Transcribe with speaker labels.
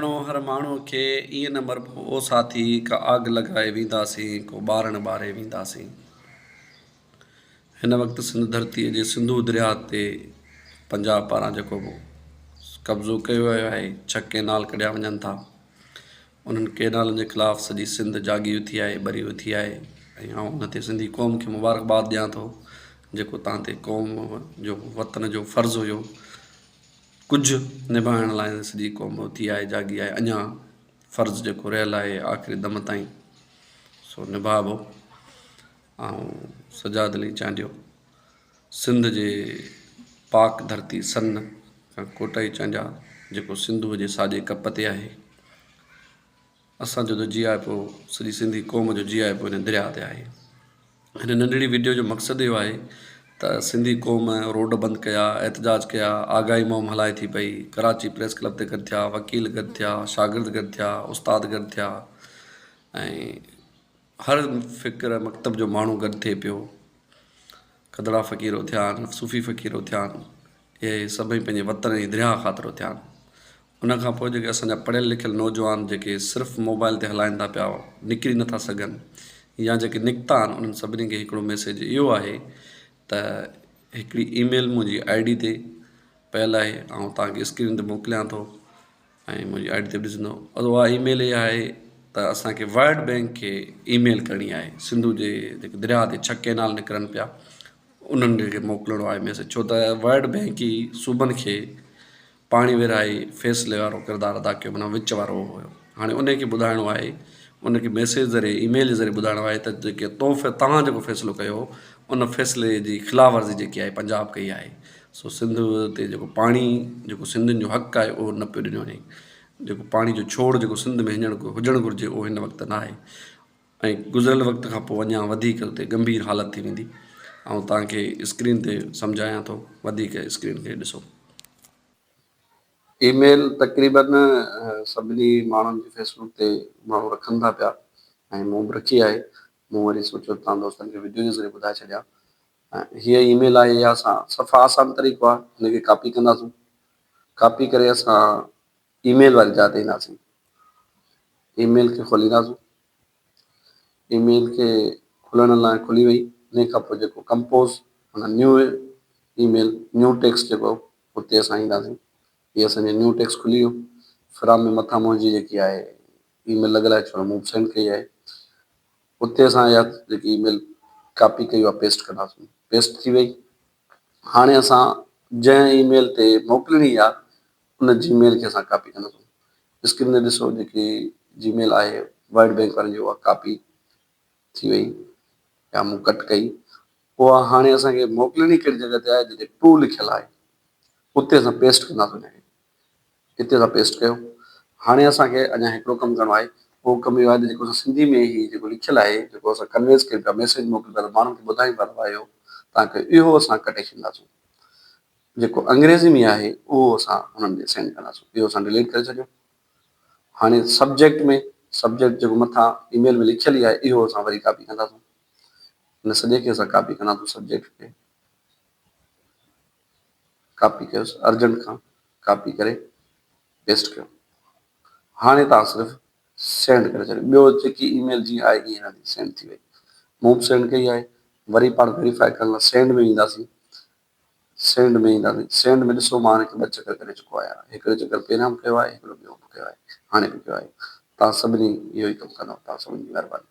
Speaker 1: مرڻو هر ماڻهوء کي، ائين نه مربو او ساٿي، ڪا آگ لڳائي وينداسين، ڪو ٻارڻ ٻاري وينداسين. هن وقت سنڌ ڌرتيء جي سنڌو درياهه تي پنجاب پاران جيڪو به قبضو ڪيو ويو آهي، ڇهه ڪئنال ڪڍيا وڃن ٿا. انهن ڪئنالن جي خلاف سڄي سنڌ جاڳي اٿي آهي، ٻري اٿي آهي ۽ آئون ان تي سنڌي قوم کي مبارڪباد ڏيان ٿو، جيڪو تان تي قوم جو وطن جو فرض هيو. ڪجهه نڀائڻ لاء سڄي قوم اٿي آهي جاڳي آهي اڃا فرض جيڪو رهيل آهي آخري دم تائين سو نڀائبو. آئون سجاد علي چانڊيو سنڌ جي پاڪ ڌرتي سن کان ڪوٽائي چانڊيا جيڪو سنڌوء جي ساڄي ڪپ تي آهي. اسان جو ته جياپو سڄي سنڌي قوم جو جياپو هن درياء تي آهي. هن ننڍڙي وڊيو جو مقصد اهو آهي ته سنڌي قوم روڊ بند ڪيا، احتجاج ڪيا، آگاهي مهم هلائي ٿي پئي، ڪراچي پريس ڪلب تي گڏ ٿيا، وڪيل گڏ ٿيا، شاگرد گڏ ٿيا، استاد گڏ ٿيا ۽ هر فڪر مڪتب جو ماڻهو گڏ ٿئي پيو. کدڙا فقير اٿيا آهن، صوفي فقير اٿيا آهن، اهي سڀئي پنهنجي وطن ۽ درياء خاطر اٿيا آهن. ان کان پوء جيڪي اسان جا پڙهيل لکيل نوجوان جيڪي صرف موبائل تي هلائن ٿا پيا نڪري نٿا سگهن يا جيڪي نڪتا آهن انهن سڀني کي هڪڙو ميسيج اهو آهي ته هڪڙي اي ميل منهنجي I D تي پيل آهي آئون توهان کي اسڪرين تي موڪليان ٿو ۽ منهنجي I D تي به ڏسندو اها اي ميل اها آهي ته اسان کي ورلڊ بينڪ کي اي ميل ڪرڻي آهي سنڌو جي جيڪي درياهه تي ڇهه ڪينال نڪرن پيا انهن کي موڪلڻو آهي ميسيج ڇو ته ورلڊ بينڪ ئي صوبن کي پاڻي ورهائي فيصلي وارو ڪردار ادا ڪيو معنيٰ وچ وارو هو هيو هاڻي انهي کي ٻڌائڻو آهي ان کي ميسيج ذريعي اي ميل جي ذريعي ٻڌائڻو آهي ته جيڪي تو توهان جيڪو فيصلو ڪيو هو ان فيصلي جي خلاف ورزي جيڪي آهي پنجاب ڪئي آهي سو سنڌ تي جيڪو پاڻي جيڪو سنڌين جو حق آهي اهو نه پيو ڏنو وڃي جيڪو پاڻي جو ڇوڙ جيڪو سنڌ ۾ هجڻ هجڻ گهرجي اهو هن وقت نه آهي ۽ گذريل وقت کان پوء اڃا وڌيڪ اتي ڳنڀير حالت ٿي ويندي. آئون توهان کي اسڪرين تي سمجهايان ٿو وڌيڪ اسڪرين کي ڏسو. اي ميل تقريبن سڀني ماڻهن جي فيس بڪ تي ماڻهو رکن ٿا پيا ۽ مون به رکي آهي. مون وري سوچيو ته توهان دوستن کي وڊيو جي ذريعي ٻڌائي ڇڏيان. هيء اي ميل آهي اها اسان صفا آسان طريقو آهي هن کي ڪاپي ڪنداسون ڪاپي ڪري اسان اي ميل واري جاء تي اينداسين. اي ميل کي کولينداسون. اي ميل کي کلڻ لاء کلي وئي. انهي کان پوء جيڪو ڪمپوز معنيٰ نيو اي ميل نيو ٽيڪسٽ جيڪو اتي اسان اينداسين. هي اسان جو نيو ٽيڪسٽ کلي ويو. فرام ۾ مٿان منهنجي جيڪي آهي اي ميل لڳل آهي ڇو نه مون به سينڊ ڪئي آهي. اتي اسان اها جيڪي اي ميل ڪاپي ڪئي اها پيسٽ ڪنداسون. پيسٽ ٿي وئي. هاڻي اسان جنهن اي ميل تي موڪلڻي آهي ان جي ميل کي اسان ڪاپي ڪنداسون. اسڪرين تي ڏسو جيڪي جي ميل آهي ورلڊ بينڪ وارن جي اها ڪاپي ٿي وئي يا مون ڪٽ ڪئي اها هاڻي اسان کي موڪلڻي ڪهڙي جڳهه تي آهي جتي ٽو لکيل آهي اتي اسان پيسٽ ڪنداسون ان کي اتي اسان پيسٽ ڪيو هاڻي اسان کي اڃا هڪڙو ڪم ڪرڻو آهي اهو ڪم اهو آهي ته جيڪو اسان سنڌي ۾ هي جيڪو لکيل آهي جيڪو اسان ڪنوينس ڪيون پيا ميسيج موڪليون پيا ته ماڻهن کي ٻڌايون پيا ته اهو تان کي اهو اسان ڪٽي ڇڏينداسون جيڪو انگريزي ۾ آهي اهو اسان انهن ڏي سينڊ ڪنداسون اهو اسان ڊليٽ ڪري ڇڏيو هاڻي سبجيڪٽ ۾ سبجيڪٽ جيڪو مٿان اي ميل ۾ لکيل ئي آهي اهو اسان وري ڪاپي ڪنداسون ان سڄي کي اسان ڪاپي ڪنداسون سبجيڪٽ کي ڪاپي ڪيوس ارجنٽ کان ڪاپي ڪري پيسٽ ڪيو هاڻي تان صرف سينڊ ڪري ڇڏيو ٻيو جيڪي اي ميل جيئن آئي ائين رهندي سينڊ ٿي وئي مون به سينڊ ڪئي آهي وري پاڻ ويريفائي ڪرڻ لاء سينڊ ۾ وينداسين سينڊ ۾ اينداسين سينڊ ۾ ڏسو مان هن کي ٻه چڪر ڪري چڪو آهيان هڪڙو چڪر پهريان به ڪيو آهي هڪڙو ٻيو به ڪيو آهي هاڻي به ڪيو آهي توهان سڀني اهو ئي ڪم ڪندو توهان سڀني جي مهرباني.